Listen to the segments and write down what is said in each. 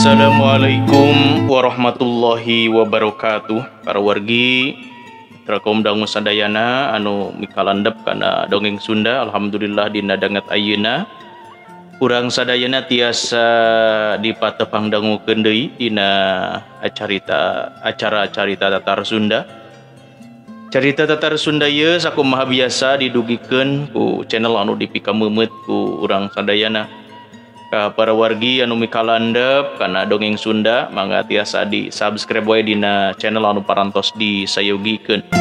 Assalamualaikum warahmatullahi wabarakatuh. Para wargi kaum dangu sadayana anu mikalandep kana dongeng Sunda, alhamdulillah dina danget ayeuna urang sadayana tiasa dipatepang dangukeun deui dina acara carita Tatar Sunda. Carita Tatar Sunda ieu sakumaha biasa didugikeun ku channel anu dipikameumeuet ku urang sadayana. Ka para wargi anu mikalandep kana dongeng Sunda, mangga tiasa di subscribe wae dina channel anu parantos disayogikeun.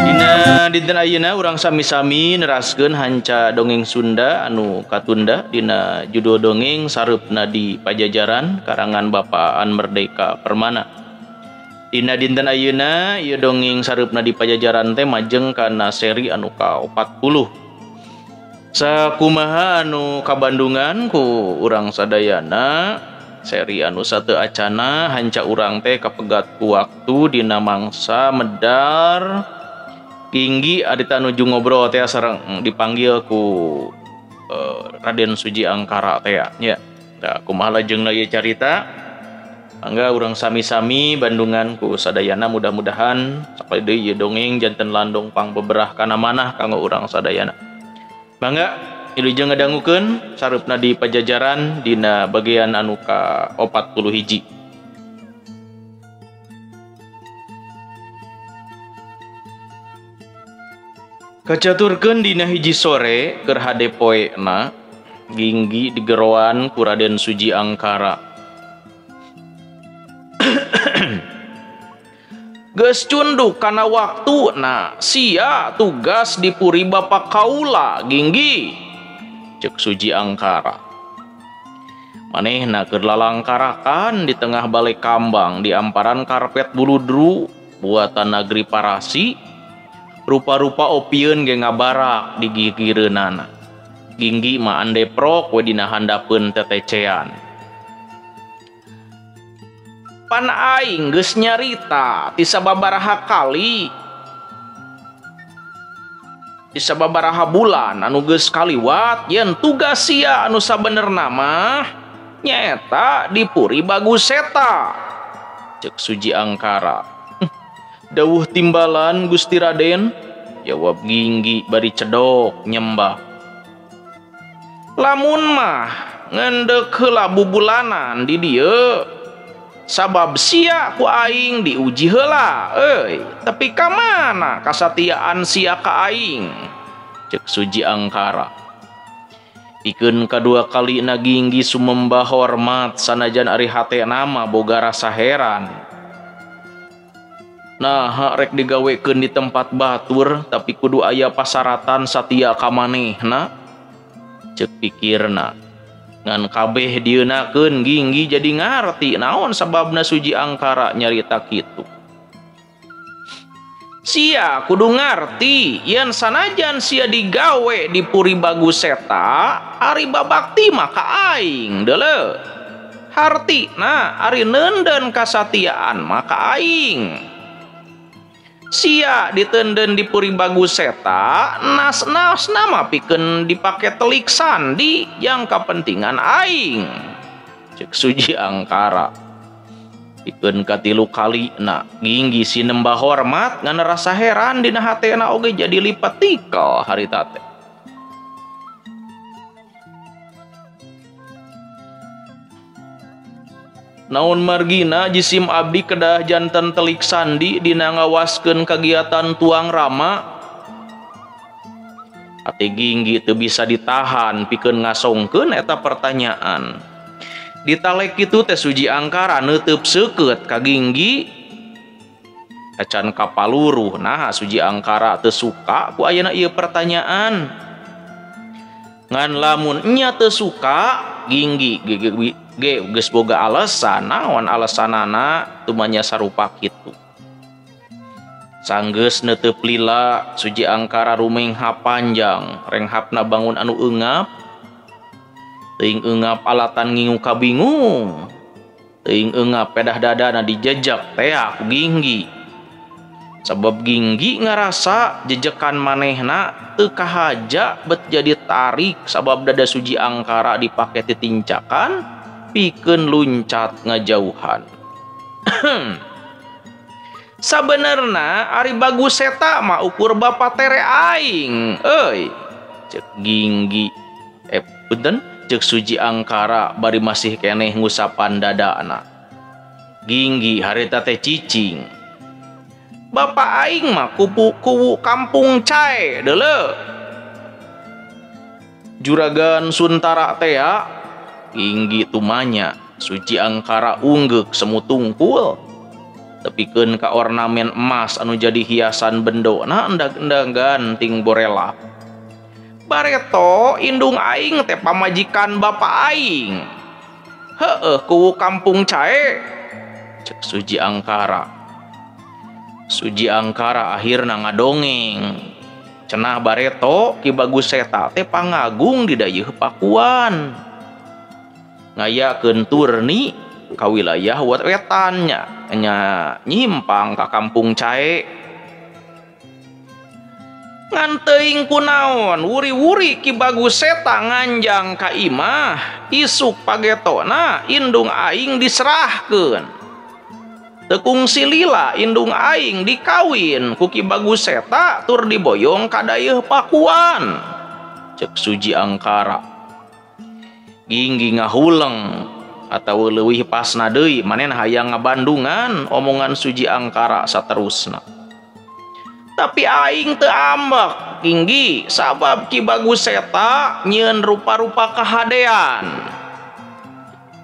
Dina dinten ayeuna urang sami-sami neraskeun hanca dongeng Sunda anu katunda dina judul dongeng Sareupna di Pajajaran karangan Bapak An Merdeka Permana. Dina dinten ayeuna ieu dongeng Sareupna di Pajajaran teh majeng kana seri anu ka-40. Sakumaha anu kabandungan ku urang sadayana seri anu sateu acana hanca urang teh kapegat ku waktu dina mangsa medar tinggi adita nuju ngobrol teh sareng dipanggil ku Raden Suji Angkara teh nya. Tah kumaha lajengna ieu carita? Mangga urang sami-sami bandungan ku sadayana, mudah-mudahan sakali deui ieu dongeng janten landong pangbeberah kana manah kanggo urang sadayana. Mangga wilujeng ngadangukeun Sareupna di Pajajaran dina bagian anu ka-41. Kacaturkeun dina hiji sore keur hade poena Ginggi digeroan ku Raden Suji Angkara. Geus cunduk kana waktuna sia tugas di puri Bapak kaula Ginggi, cek Suji Angkara. Manehna keur lalangkarakan di tengah balai kambang di amparan karpet buludru buatan nagri Parasi, rupa-rupa opieun ge ngabarak di gigireunana. Ginggi mah andeprok we dina handapeun tetecean. Pan aing geus nyarita ti sababaraha kali, ti sababaraha bulan anu geus kaliwat yen tugas sia anu sabenerna mah nyaeta di Puri Bagus Seta, cek Suji Angkara. Dawuh timbalan Gusti Raden, jawab Ginggi bari cedok nyembah. Lamun mah ngendek heula bubulanan di dieu, sabab sia ku aing diuji heula euy, tapi ka mana kasatiaan sia ka aing, cek Suji Angkara. Pikeun kadua kalina Ginggi sumembah hormat sanajan ari hatena mah boga rasa heran. Nah, rek digawekeun di tempat batur tapi kudu aya pasaratan satia ka manehna, cek pikirna. Ngan kabeh dieunakeun Ginggi jadi ngarti naon sababna Suji Angkara nyarita kitu. Sia kudu ngarti yen sanajan sia digawe di Puri Bagus Seta ari babakti mah ka aing deuleu. Hartina ari neundeun kasatiaan mah ka aing. Sia ditenden di Puri Bagus Seta nas-nas nama pikeun dipake telik sandi yang kepentingan aing, cek Suji Angkara. Pikeun katilu kalina Ginggi sinembah hormat ngan rasa heran dina hatena oge jadi lipat tikal harita teh. Naon margina jisim abdi kedah janten telik sandi dina ngawaskeun kagiatan tuang rama. Ati Ginggi teu bisa ditahan pikeun ngasongkeun eta pertanyaan. Ditalek kitu teh Suji Angkara neuteub seukeut ka Ginggi. Acan kapaluruh nah Suji Angkara teu suka ku ayeuna ieu pertanyaan. Ngan lamun nya teu suka Ginggi ge geus boga alasan, naon alasanana tumanya sarupa kitu. Sanggeus neuteub lila Suji Angkara rumengha panjang, renghapna bangun anu eungap. Teuing eungap alatan ngingu kabingung. Teuing eungap pedah dadana dijejak tea ku Ginggi. Sabab Ginggi ngarasa jejekan manehna teu kahaja bet jadi tarik sabab dada Suji Angkara dipake titincakan pikeun luncat ngajauhan. Sabenerna ari Bagus Seta mah ukur bapa tere aing euy, cek Ginggi. Punten, cek Suji Angkara bari masih keneh ngusapan dadana. Ginggi harita teh cicing. Bapak aing mah kubu kampung Cae deuleu. Juragan Suntara tea. Ginggi tumanya. Suji Angkara unggeuk semu tungkul. Tepikeun ka ornamen emas anu jadi hiasan bendona endag-endagan ting borela. Bareto indung aing teh pamajikan bapak aing. Heueuh kuwu kampung Cae, cek Suji Angkara. Suji Angkara akhirna ngadongeng. Cenah bareto Ki Bagus Seta teh pangagung di dayeuh Pakuan. Ngayakeun turni ka wilayah wetan nya nyimpang ka kampung Cae. Ngan teuing kunaon wuri-wuri Ki Bagus Seta nganjang ka imah, isuk pagetona indung aing diserahkeun. Teu kungsi lila indung aing dikawin ku Ki Bagus Seta tur diboyong ka dayeuh Pakuan, cek Suji Angkara. Ginggi ngahuleng atawa leuwih pasna deui manehna hayang ngabandungan omongan Suji Angkara saterusna. Tapi aing teu ambek Ginggi sabab Ki Bagus Seta nyieun rupa-rupa kahadean.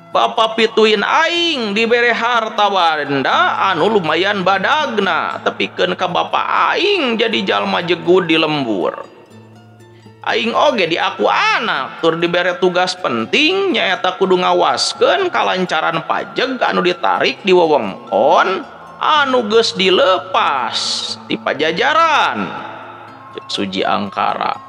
Bapa pituin aing dibere harta banda anu lumayan badagna tepikeun ka bapa aing jadi jalma jegud di lembur. Aing oge diaku anak tur dibere tugas penting nyaeta kudu ngawaskeun kalancaran pajeg anu ditarik di wewengkon anu geus dilepas di pajajaran, cek Suji Angkara.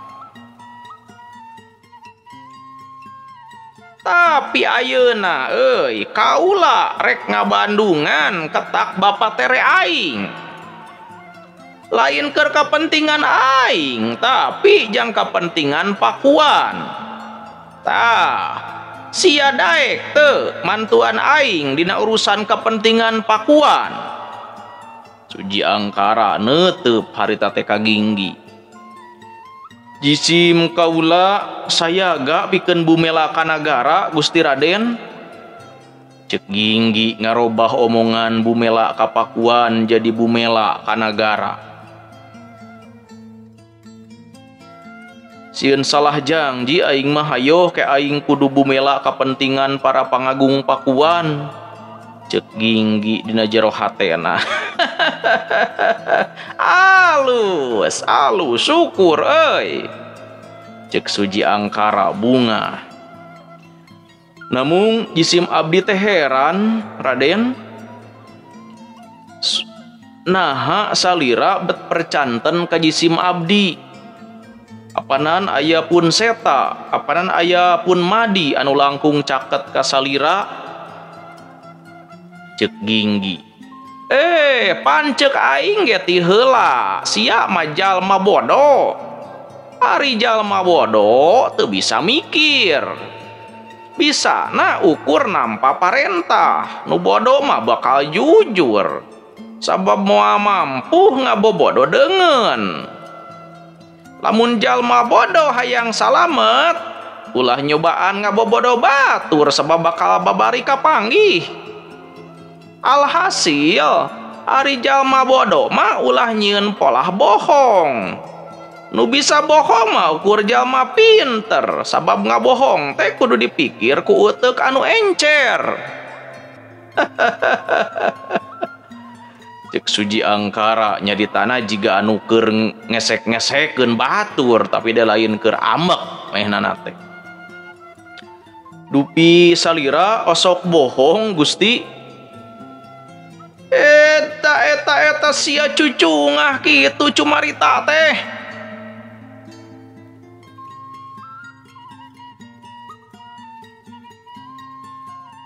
Tapi ayeuna euy kaula rek ngabandungan ketak bapa tere aing. Lain keur kapentingan aing tapi jang kapentingan Pakuan. Tah sia daek teu mantuan aing dina urusan kepentingan Pakuan. Suji Angkara neuteup harita teh ka Ginggi. Jisim kaula sayaga pikeun bumela ka nagara Gusti Raden, cek Ginggi ngarobah omongan bumela ka Pakuan jadi bumela ka nagara. Sieun salah jangji aing mah hayoh ke aing kudu bumela kapentingan para pangagung Pakuan, cek Ginggi dina jero hatena. Alus, alus syukur euy, cek Suji Angkara bunga. Namun jisim abdi teh heran Raden, naha salira bet percanten ka jisim abdi. Apanan aya pun seta, apanan aya pun madi anu langkung caket ka salira, cek Ginggi. Pancek aing ge ti heula, sia mah jalma bodoh. Ari jalma bodoh teu bisa mikir. Bisa na ukur nampa parentah, nu bodoh mah bakal jujur. Sabab moal mampu ngabobodo deungeun. Lamun jalma bodoh hayang salamet, ulah nyobaan ngabobodo batur sebab bakal babari kapanggih. Alhasil, ari jalma bodoh mah ulah nyieun polah bohong. Nu bisa bohong mah ukur jalma pinter, sabab ngabohong teh kudu dipikir ku uteuk anu encer. Cek Suji Angkara nya di tanah jiga anu keur ngesek-ngesekeun batur tapi da lain keur ambek manehna teh. Dupi salira osok bohong Gusti. Eta eta eta sia cucungah kitu cumarita teh.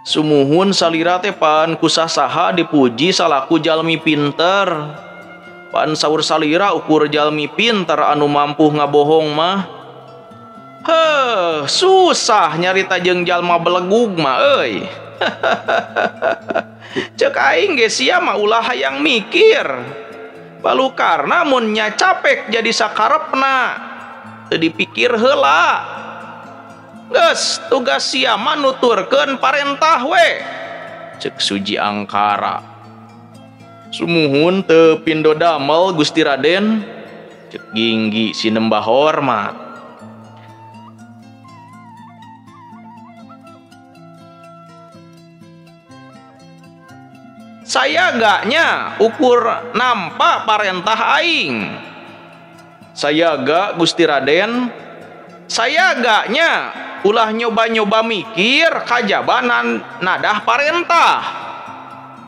Sumuhun salira teh pan kusasaha dipuji salaku jalmi pinter. Pan saur salira ukur jalmi pintar anu mampu ngabohong mah. Heh, susah nyarita jeung jalma belegug mah euy. Cek aing ge sia mah ulah hayang mikir. Balukarna mun nya capek jadi sakarepna. Teu dipikir heula. Geus, tugas sia mah nuturkeun parentah we. Cek Suji Angkara. Sumuhun teu pindo damel Gusti Raden. Cek Ginggi sinembah hormat. Saya gaknya ukur nampak parentah aing. Saya gak Gusti Raden. Saya gaknya ulah nyoba-nyoba mikir kajabanan nadah parentah.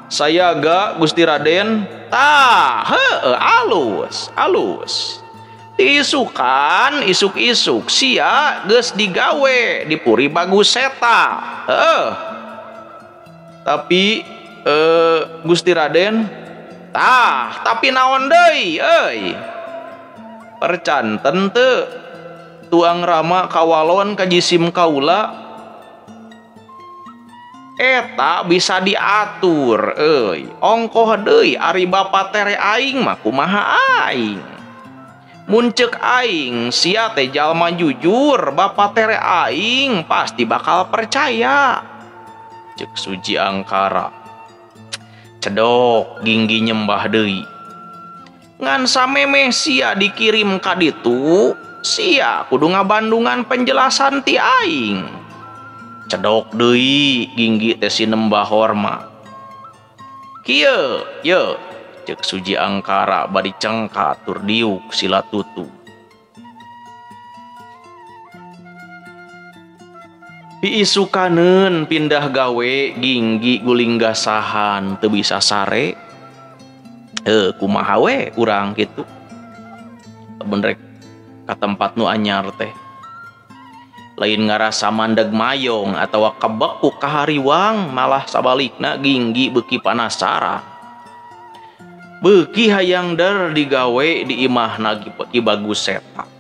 Saya gak Gusti Raden. Tah, heueuh alus, alus. Isukan isuk-isuk sia geus digawe di Puri Bagus Seta. Heueuh. Tapi Gusti Raden, tah, tapi naon deui euy. Percanten teu tuang rama kawalon ka jisim kaula. Eta bisa diatur euy. Ongkoh deui ari bapa tere aing mah kumaha aing. Mun ceuk aing sia teh jalma jujur, bapa tere aing pasti bakal percaya. Ceuk Suji Angkara. Cedok Ginggi nyembah deui. Ngan samemeh sia dikirim ka ditu, sia kudu ngabandungan penjelasan ti aing. Cedok deui Ginggi teh sinembah hormat. Kieu, ye, ceuk Suji Angkara bari cengka tur diuk sila tutu. Piisukaneun pindah gawe Ginggi guling gasahan teu bisa sare. Kumaha we urang kitu. Lamun rek ka tempat nu anyar teh. Lain ngarasa mandeg mayong atawa kebek ku kahariwang, malah sabalikna Ginggi beuki panasaran. Beuki hayang der digawe di imahna Ki Bagus Seta.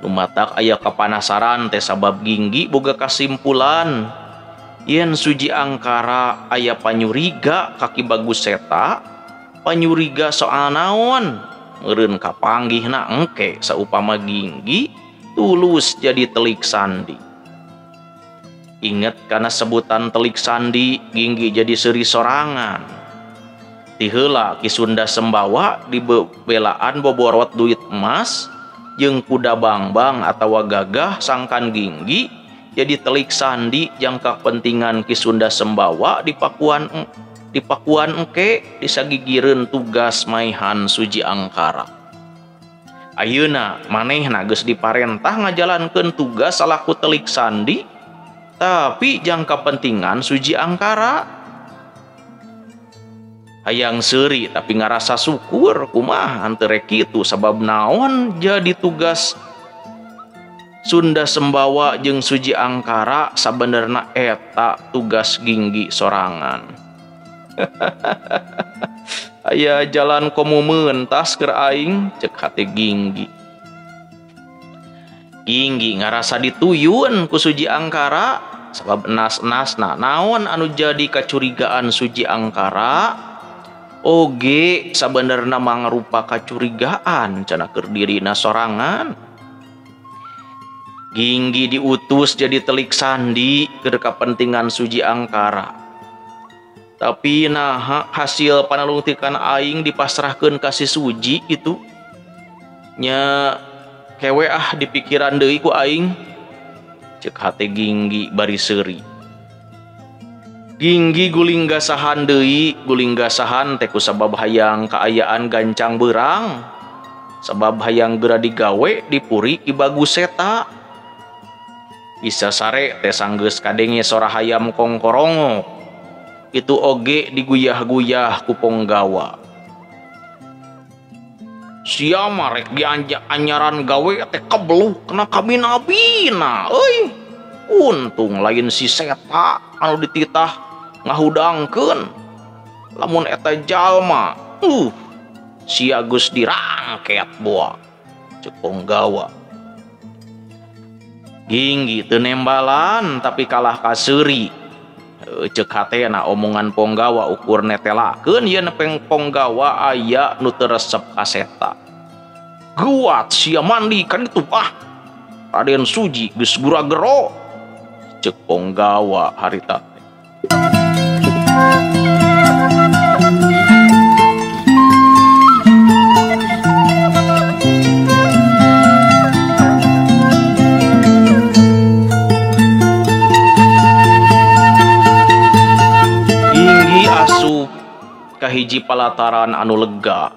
Lumatak aya kapanasaran teh sabab Ginggi boga kasimpulan yen Suji Angkara aya panyuriga ka Ki Bagus Seta, panyuriga soal naon meureun kapanggihna engke saupama Ginggi tulus jadi telik sandi. Inget kana sebutan telik sandi, Ginggi jadi seuri sorangan. Ti heula Ki Sunda Sembawa dibebelaan boborot duit emas jeung kuda bangbang atawa gagah sangkan Ginggi jadi telik sandi jangka kepentingan Ki Sunda Sembawa di Pakuan engke disagigireun tugas maihan Suji Angkara. Ayeuna manehna geus diparentah ngajalankeun tugas salaku telik sandi tapi jangka kepentingan Suji Angkara. Hayang seuri tapi ngarasa syukur kumaha henteu rek kitu sabab naon jadi tugas Sunda Sembawa jeung Suji Angkara sabenerna eta tugas Ginggi sorangan. Aya jalan komo mentas keur aing ceuk hate Ginggi. Ginggi ngarasa dituyun ku Suji Angkara sabab enas-enasna naon anu jadi kacurigaan Suji Angkara. Oge sabenerna mangrupa kacurigaan cenah keur dirina sorangan. Ginggi diutus jadi telik sandi keur kapentingan Suji Angkara. Tapi nah hasil panalungtikan aing dipasrahkeun ka si Suji gitu. Nya kewe ah dipikiran deui ku aing. Ceuk hate Ginggi bari seuri. Ginggi guling gasahan deui, guling gasahan teh kusabab hayang kaayaan gancang beurang. Sabab hayang geura digawe di Puri Ki Bagus Seta. Bisa sare teh sanggeus kadenge sora hayam kongkorongok. Itu oge diguyah-guyah ku ponggawa. Sia mah rek dianyaran gawe teh kebeluk kena kabina-bina euy. Untung lain si Seta anu dititah ngahudangkeun. Lamun eta jalma, Sia geus dirangket boa. Ceuk Ponggawa. Ginggi teu nembalan tapi kalah ka seuri. Ceuk hatena omongan Ponggawa ukur netelakeun yen Ponggawa aya nu teu resep ka Seta. Guat sia mandi kan itu ah. Raden Suji geus gura-gero. Ceuk Ponggawa harita teh. Ginggi asup kahiji palataran anu lega.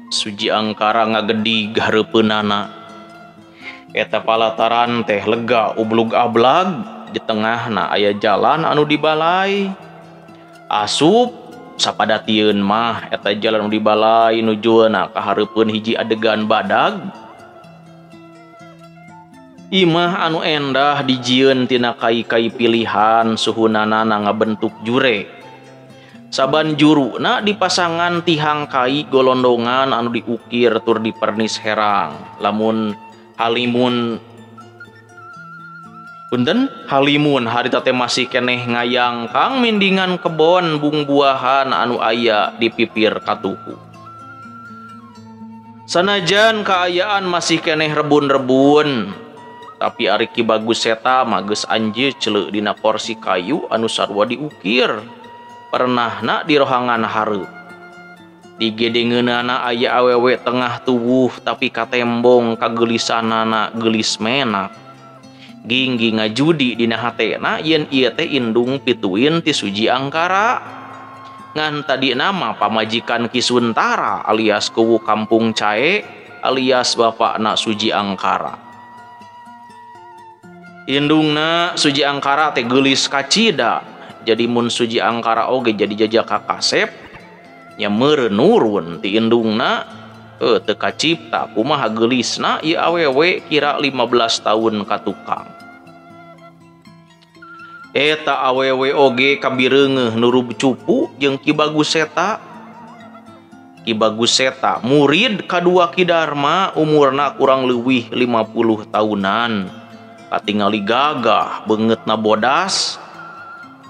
Suji Angkara ngagedig hareupeunana. Eta palataran teh lega ublug ablag, di tengahna aya jalan anu dibalai. Asup sapadatieun mah eta jalan anu dibalai nujueuna ka hareupeun hiji adegan badag. Imah anu endah dijieun tina kai-kai pilihan suhunanana ngabentuk jure. Saban juruna dipasangan tihang kai golondongan anu diukir tur dipernis herang. Lamun halimun punten halimun harita teh masih keneh ngayangkang mindingan kebon bungbuahan anu aya di pipir katuhu. Sanajan kaayaan masih keneh rebun-rebun, tapi ari Ki Bagus Seta mah geus anjeun celeuk dina korsi kayu anu sarua diukir. Pernahna di rohangan hareup. Di gedengeunana aya awewe tengah tubuh tapi katembong kageulisanana geulis menak. Ginggi ngajudi dina hatena yen ieu teh indung pituin ti Suji Angkara. Ngan tadi nama pamajikan Ki Suntara alias kuwu kampung Cae alias bapakna Suji Angkara. Indungna Suji Angkara teh geulis kacida. Jadi mun Suji Angkara oge jadi jajaka kasep nya meureun nurun ti indungna teu kacipta kumaha geulisna ieu awewe kira 15 tahun ka tukang. Eta awewe oge kabireungeuh nurub cupu jeung Ki Bagus Seta. Ki Bagus Seta murid kadua Ki Darma umurna kurang leuwih 50 tahunan. Katingali gagah beungeutna bodas.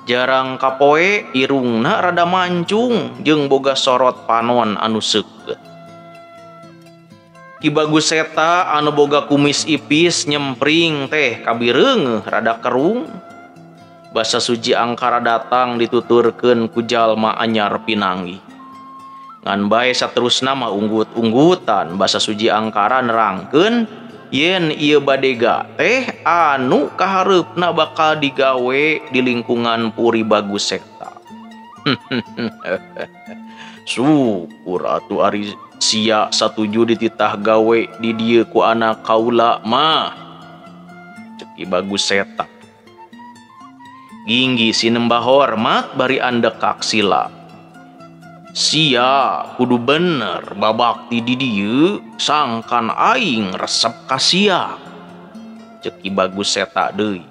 Jarang kapoe irungna rada mancung jeung boga sorot panon anu seukeut. Ki Bagus Seta anu boga kumis ipis nyempring teh kabireungeuh rada kerung. Basa Suji Angkara datang dituturkeun ku jalma anyar pinanggih. Ngan bae saterusna mah unggut-unggutan basa Suji Angkara nerangkeun yen ieu badega teh anu kahareupna bakal digawe di lingkungan Puri Bagus Seta. Syukur atuh ari sia satuju dititah gawe di dieu ku anak kaula mah. Ceuk Ki Bagus Seta. Ginggi sinembah hormat bari andekak sila. Sia kudu bener babakti di dieu sangkan aing resep ka sia. Ceuk Ki Bagus Seta deui.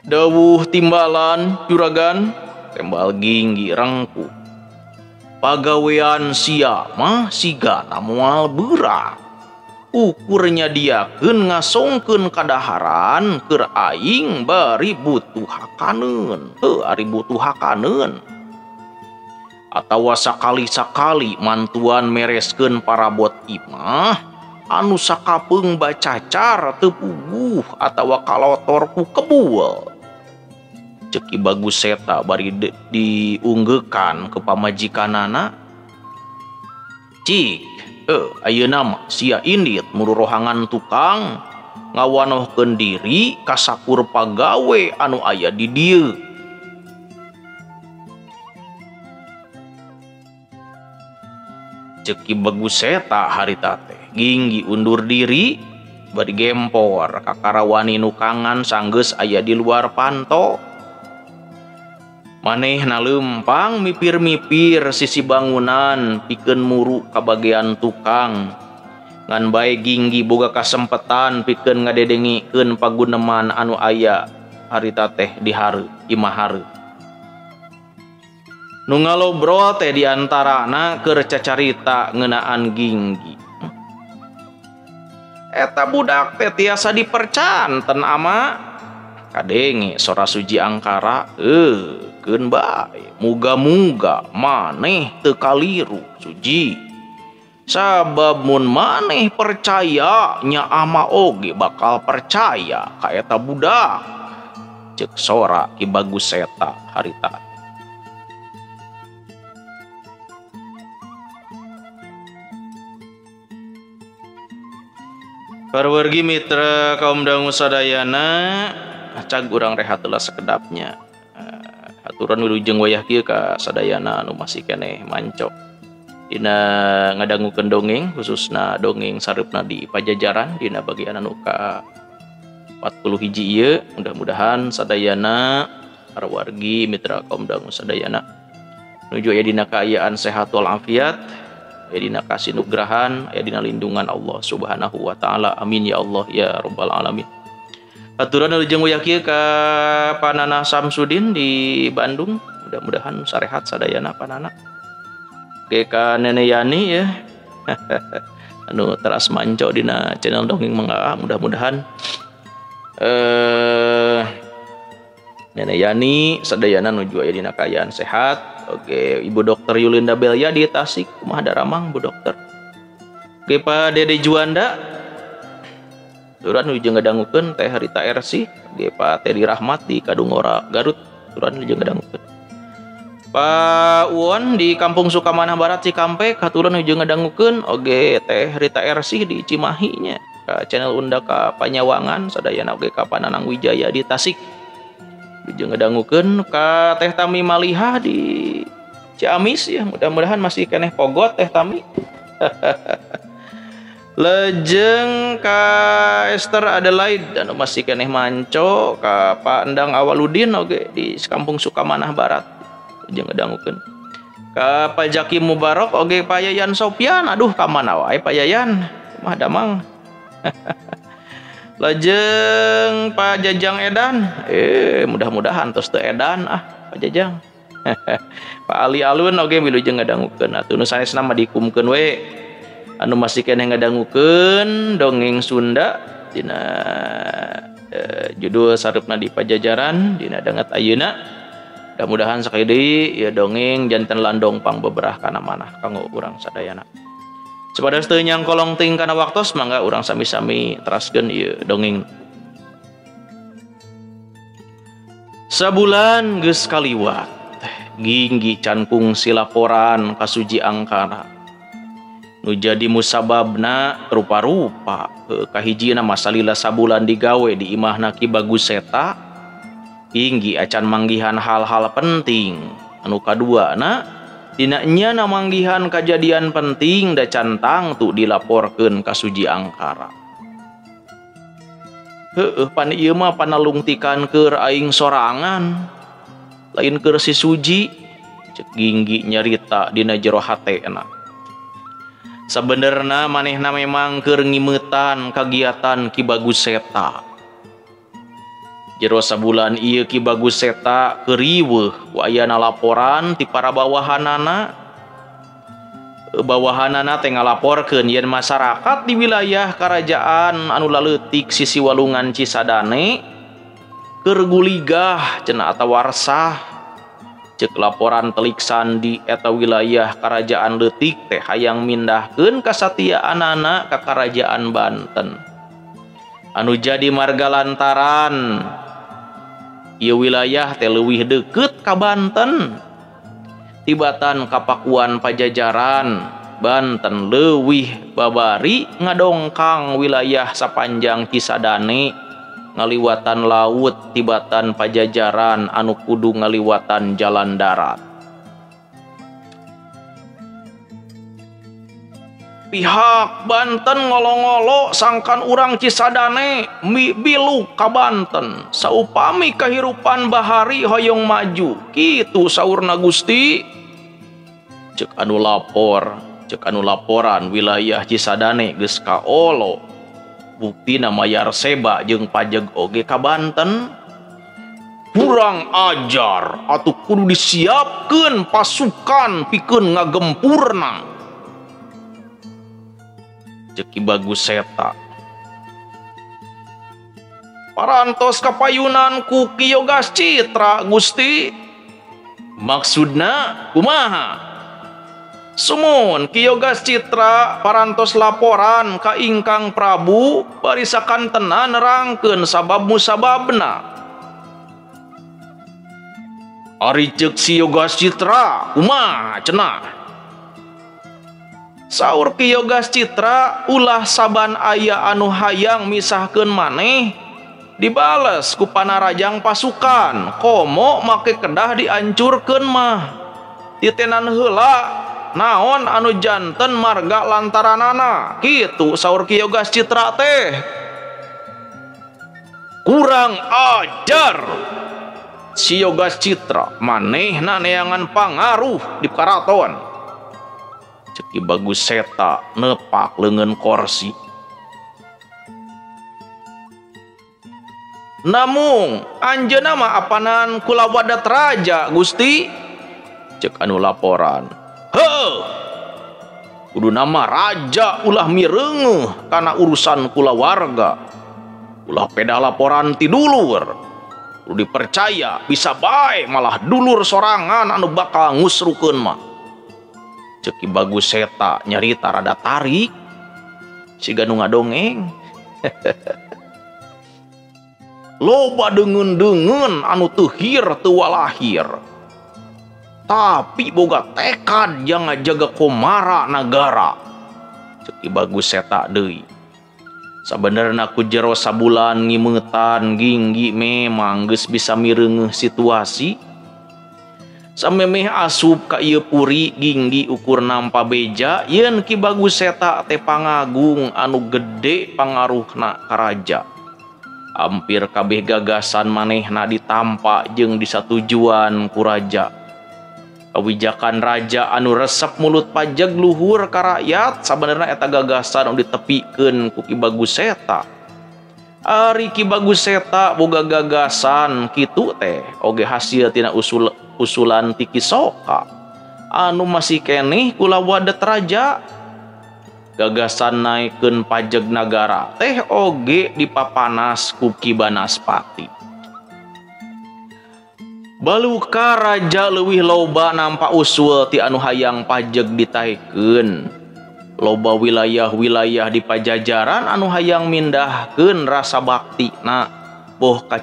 Dawuh timbalan juragan, tembal Ginggi rengku. Pagawean sia mah sigana moal beurang. Ukur nyadiakeun ngasongkeun kadaharan keur aing bari butuh hakaneun. Heuh ari butuh hakaneun. Atawa sakali-sakali mantuan mereskeun parabot imah anu sakapeung bacacar teu puguh atawa kalotor ku kebul. Ceuk Ki Bagus Seta bari diunggeukan ke pamajikanana. Cik, ayeuna mah sia indit muru rohangan tukang ngawanohkeun diri ka sakur pagawe anu aya di dieu. Ceuk Ki Bagus Seta harita teh Ginggi undur diri bari gempor kakarawani nukangan sanggeus aya di luar panto. Manehna leumpang mipir-mipir sisi bangunan pikeun muru ka bagean tukang. Ngan bae Ginggi boga kasempetan pikeun ngadedengikeun paguneman anu aya harita teh di hareup imah hareup. Nu ngalobrol teh diantarana keur cacarita ngeunaan Ginggi. Eta budak teh tiasa dipercanten ama. Kadenge sora Suji Angkara, keun bae, muga-muga maneh teu kaliru Suji. Sabab mun maneh percaya nya ama oge bakal percaya ka eta budak. Ceuk sora Ki Bagus Seta harita. Parwargi mitra kaum dangu sadayana, cag urang rehat heula sekedapnya. Aturan wilujeng wayah kieu ka sadayana anu masih keneh manco. Dina ngadangukeun dongeng, khususna dongeng sareupna di Pajajaran dina bagian anu ka 40 hiji ieu. Mudah-mudahan sadayana parwargi mitra kaum dangu sadayana nuju aya dina kaayaan sehat walafiat, aya dina kasinugrahan, aya dina lindungan Allah Subhanahu wa taala. Amin ya Allah ya rabbal alamin. Aturan wilujeng wayah kieu ka Panana Samsudin di Bandung, mudah-mudahan sarehat sadayana Panana. Oke ka Nene Yani ya. Anu teras manco dina channel dongeng Mang Aa, mudah-mudahan Nene Yani sadayana nuju aya dina kaayaan sehat. Oke, Ibu Dokter Yulinda Belia di Tasik, kumaha daramang Bu Dokter. Oke, Pak Dede Juanda. Turan nuju ngadangukeun Teh Rita RC, oke Pak Teddy Rahmat di Kadungora Garut, turan nuju ngadangukeun. Pak Uwon di Kampung Sukamanah Barat Cikampek, haturan nuju ngadangukeun, oge Teh Rita RC di Cimahi nya. Ka channel Unda ka Panyawangan sadayana oge ka Pananang Wijaya di Tasik. Nuju ngadangukeun ka Teh Tami Malihah di Ciamis ya, mudah-mudahan masih keneh pogot Teh Tami. Lejeng ka Esther Adelaide anu masih keneh manco, ka Pak Endang Awaludin oge di Kampung Sukamanah Barat. Jeung ngadangukeun. Ka Pak Jaki Mubarok oge Pak Yayan Sopian, aduh ka mana wae Pak Yayan, kumaha damang. Lajeng Pak Jajang Edan, mudah-mudahan tos teu edan ah Pak Jajang. Pak Ali Alun oge wilujeng ngadangukeun. Atuh nu sanesna mah dikumkeun we. Anu masih keneh ngadangukeun dongeng Sunda dina judul sareupna di Pajajaran dina danget ayeuna. Mudah-mudahan sakali deui ieu dongeng janten landong pangbeberah kana manah kanggo urang sadayana. Supados teu nyangkolong teuing kana waktos, mangga urang sami-sami teraskeun ieu dongeng. Sabulan geus kaliwat, Ginggi can kungsi laporan ka Suji Angkara. Nu jadi musababna rupa-rupa, kahijina masalila sabulan digawe di imahna Ki Bagus Seta. Ginggi acan manggihan hal-hal penting. Anu kaduana dina nyana manggihan kajadian penting da can tangtu dilaporkeun ka Suji Angkara. Heueuh pan ieu mah panalungtikan keur aing sorangan, lain keur si Suji, cek Ginggi nyarita dina jero hatena. Sabenerna manehna memang keur ngimeutan kagiatan Ki Bagus Seta. Jero sabulan ieu Ki Bagus Seta keur riweuh ku ayana laporan ti para bawahanana. Bawahanana teh ngalaporkeun yen masyarakat di wilayah karajaan anu laleutik sisi walungan Cisadane keur guligah cenah atawa resah. Ceuk laporan telik sandi eta wilayah karajaan leutik teh hayang mindahkeun kasatiaanana ka karajaan Banten. Anu jadi marga lantaran ieu wilayah teh leuwih deukeut ka Banten tibatan ka Pakuan Pajajaran. Banten leuwih babari ngadongkang wilayah sapanjang Cisadane ngaliwatan laut tibatan Pajajaran anu kudu ngaliwatan jalan darat. Pihak Banten ngolo-ngolo sangkan urang Cisadane biluk ka Banten saupami kahirupan bahari hoyong maju kitu saurna Gusti. Cek anu lapor, cek anu laporan wilayah Cisadane geus kaolo. Buktina mayar seba jeung pajeg oge ka Banten. Kurang ajar atuh kudu disiapkeun pasukan pikeun ngagempurna. Cek Ki Bagus Seta. Parantos kapayunan ku Ki Yogas Citra Gusti. Maksudna kumaha? Sumun Ki Yogas Citra parantos laporan ka ingkang Prabu bari sakantena nerangkeun sabab musababna. Ari ceuk si Yogas Citra kumaha cenah? Saur Ki Yogas Citra ulah saban aya anu hayang misahkeun maneh dibales ku panarajang pasukan komo make kedah diancurkeun mah titenan heula naon anu janten marga lantaranana kitu saur Ki Yogas Citra teh. Kurang ajar si Yogas Citra manehna neangan pangaruh di karaton. Cek Ki Bagus Seta nepak leungeun korsi. Namung anjeunna mah apanan kulawadat raja Gusti? Cek anu laporan. Heuh. Kudu nama raja ulah mireungeuh kana urusan kulawarga. Ulah peda laporan ti dulur. Kudu dipercaya bisa bae malah dulur sorangan anu bakal ngusrukeun mah. Cek Ki Bagus Seta nyarita rada tarik siga nu ngadongeng. Loba deungeun-deungeun anu teu hir teu walahir. Tapi boga tekad yang ngajaga komara nagara. Cek Ki Bagus Seta deui. Sabenerna ku jero sabulan ngimeutan ginggi memang geus bisa mireungeuh situasi. Samemeh asup ka ieu puri ginggi ukur nampa beja yen Ki Bagus Seta teh pangagung anu gede pangaruhna ka raja. Hampir kabeh gagasan manehna ditampa jeung disatujuan ku raja. Kawijakan raja anu resep mulut pajeg luhur ka rakyat sabenerna eta gagasan anu ditepikeun ku Ki Bagus Seta. Ari Ki Bagus Seta boga gagasan kitu teh oge hasil tina usulan ti Ki Soka anu masih keneh kulawadat raja. Gagasan naikeun pajeg nagara teh oge dipapanas ku Ki Banaspati. Baluka raja leuwih loba nampa usul ti anu hayang pajeg ditaekeun. Loba wilayah-wilayah di Pajajaran anu hayang mindahkeun rasa baktina boh ka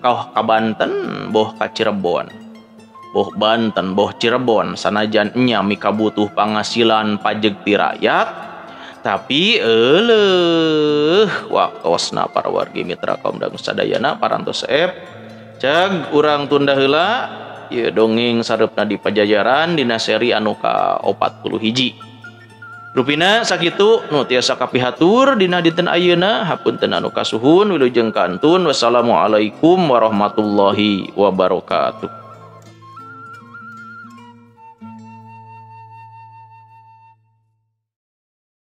ka Banten boh ka Cirebon. Boh Banten boh Cirebon sanajan nya mikabutuh pangasilan pajeg ti rakyat tapi euleuh waktosna para wargi mitra kaum dangu sadayana parantos ep. Cag urang tunda heula ieu dongeng sareupna di Pajajaran dina seri anu ka 41. Rupina sakitu nu tiasa kapihatur dina dinten ayeuna hapunten anu kasuhun wilujeng kantun. Wassalamualaikum warahmatullahi wabarakatuh.